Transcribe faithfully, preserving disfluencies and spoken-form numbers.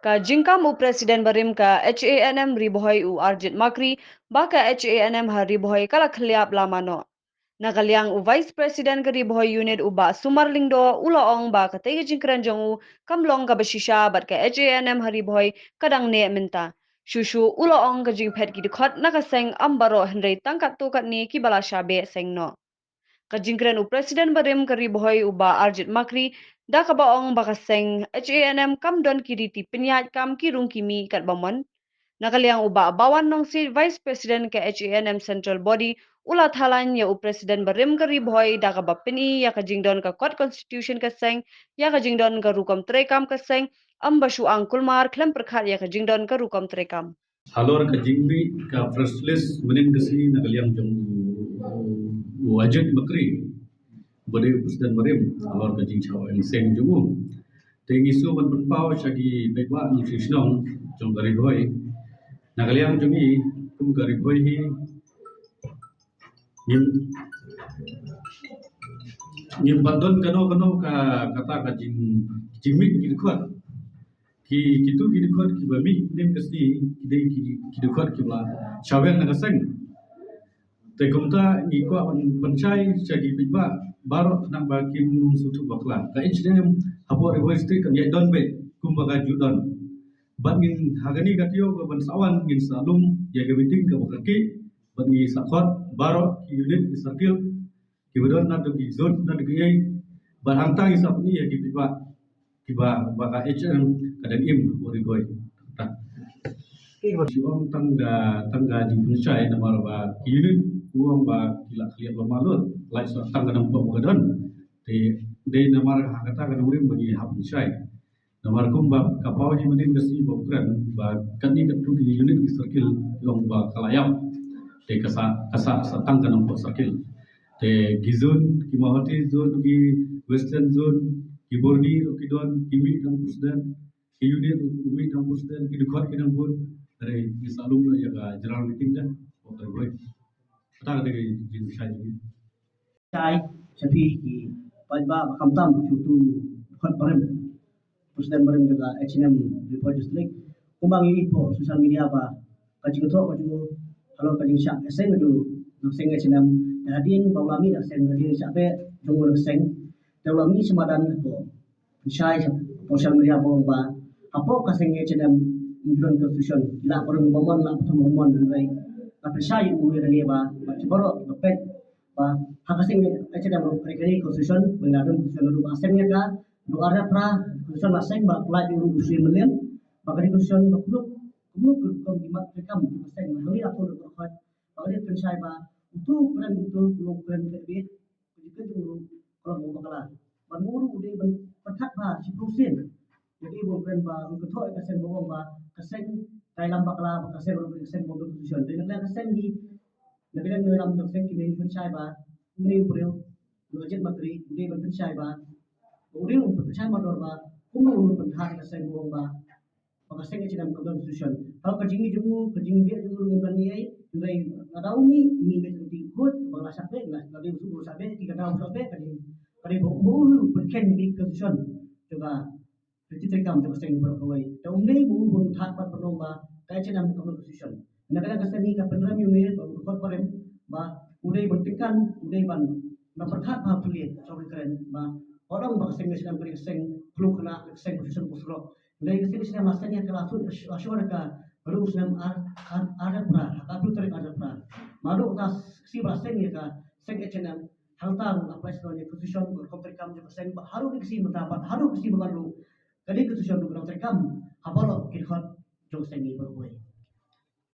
Ka jingkam u President barim ka H A N M Ri Bhoi u Arjit Makri ba ka H A N M ha Ri Bhoi ka la khylliap la mano. Na ka liang u Vice President ka Ri Bhoi Unit u Bah Sumar Lyngdoh u la ong ba katei ka jingkren jong u kam long kaba shisha bad ka H A N M ha Ri Bhoi ka dang neh mynta. Shuh shuh u la ong ka jingphet ki dkhot na ka seng ym baroh hynrei tang katto katne kiba la shah beh seng noh. Ka jingkren u President barim ka Ri Bhoi u Bah Arjit Makri da kaba ong ba ka seng H A N M kam don ki riti pynïaid kam ki rung ki mih katba mon. Na ka liang u Bah Bawan Nongsiej, Vice President ka H A N M Central Body, u la thalan ïa u President barim ka Ri Bhoi da kaba pyni ïa ka jingdon ka kot constitution ka seng, ïa ka jingdon ka rukom treikam ka seng, ym ba shu ang kulmar khlem pyrkhat ïa ka jingdon ka rukom treikam. Halor ka jingmih ka press release mynnin ka sngi na ka liang jong u, u, u Ajit Makri, ba dei u President barim, halor ka jingshah ïing seng jong u. Te ngi shu ban pynpaw sha ki paidbah nongshong shnong jong ka Ri Bhoi. Na ka liang jong ngi kum ka Ri Bhoi hi ngim, ngim pat don kano kano ka, kata ka jing, jingmih ki dkhot. Ki, kitu ki dkhot kiba mih mynnin ka sngi ki dei ki, ki dkhot kiba la shah weng na ka seng. Te kumta ngi kwah ban pynshai sha ki paidbah baroh khnang ba kim nym sngewthuh bakla. Ka H A N M hapoh Ri Bhoi District kan ïaid don beit kumba ka ju don. Bad ngin ha kane ka taïew kaban sa wan ngin sa lum ïa ka meeting kaba kyrkieh bad ngi sa khot baroh ki unit ki circle kiba don naduh ki zone naduh ki ei. Bad hangta ngi sa pyni ïa ki paidbah kiba, ba ka H A N M ka dang im hapoh Ri Bhoi. Tang. Ki ba shu ong tang ka, tang ka jingpynshai namar ba ki unit u ong ba ki la khlieh ba ma lut, lait sa tang ka nongpop ba ka don. Te dei namar ha kata ka nongrim ba ngi hap pynshai. Namar kumba ka paw hi mynnin ka sngi ba u kren ba katne katto ki unit ki circle ki ong ba ka la ïap. Te ka sa, ka sa, sa tang ka nongpop circle. Te ki zone, ki Mawhati zone, ki Western zone, ki Border ruh ki don, ki mih dang president, ki unit ruh ki mih dang president, ki dkhot ki dang bud. Hynrei ngi sa lum noh ïa ka general meeting da. Kata ka dei ka jingshai jong ngi. Shai sha phi ki paidbah ba khamtam sha utu u dkhot barim, President barim jong ka H A N M Ri Bhoi District. Kumba ngi ïohi hapoh social media ba ka jingthoh ka jong u halor ka jingshah ïaseng ka jong u na ka seng H A N M. Te hadien ba u la mih na ka seng, ka jingshah beh jong u na ka seng, te u la mih sha madan hapoh pynshai sha social media ba ong ba hapoh ka seng H A N M ym don constitution. Ki lah barim ba mon, lah pathum ba mon, hynrei nga pynshai ïa u ïa kane ba, ba ki baroh kiba peit ba ha ka seng H A N M ruh ka dei constitution, ba nga don constitution ruh ba seng ïa ka, ruh ar hajar phra constitution la seng ba pynlait ïa u ruh u Sir Mylliem, ba ka dei constitution ba kumno, kumno ka rukom ki mat treikam jong ka seng, hangne la pynlait ruh ka khot, ba ka dei pynshai ba utu u kren utu u long kren ka bit, ka jingkren jong u ruh ka long bakla. Ban u ruh u dei ban pyrkhat bha shiphew sien. Ïa ki ba u kren ba u kynthoh ïa ka seng ba u ong ba ka seng ka ïalam bakla, ba ka seng ruh ka seng ba u constitution. Te na ka seng hi, na ka liang nongïalam jong ka seng ki mih pynshai ba une u briew u Ajit Makri u dei ban pynshai ba, u dei ban pynshai mardor ba kumno u pynthah ïa ka seng ba u ong ba, ba ka seng H A N M kam don constitution. Tang ka jingmih jong u, ka jingbeh jong u ruh ngim don ei ei, hynrei lada u mih, mih beit lynti khuid, ba la shah beh, la, lada u shu shah beh, ki ka daw shah beh, ka dei, ka dei ba u pynkheiñ ïa ka constitution jong ka riti treikam jong ka seng baroh kawei. Te um dei ba u ban thad bad ban ong ba ka H A N M kam don constitution. Na ka liang ka seng hi ka pynrem ïa u ne ba u dkhot barim ba u dei ban tyngkan, u dei ban, ban pyrkhat bha pule, sha u kren ba, ba ong ba ka seng H A N M ka dei ka seng khlung khynnah, ka seng constitution pyrshah. Hynrei ka seng H A N M la seng ïa ka la shu, la shu ïa ka ruh u snem ar, ar, ar hajar phra, ha ka phew tarik ar hajar phra. Naduh kata ka sngi ba la seng ïa ka seng H A N M, hangta ruh la pynshai ïa ka constitution, ka rukom treikam jong ka seng, bad haduh kane ka sngi mynta, bad haduh kane ka sngi ba wan ruh, ka dei ka constitution ruh ka dang treikam ha baroh ki dkhot jong ka seng hi baroh kawei.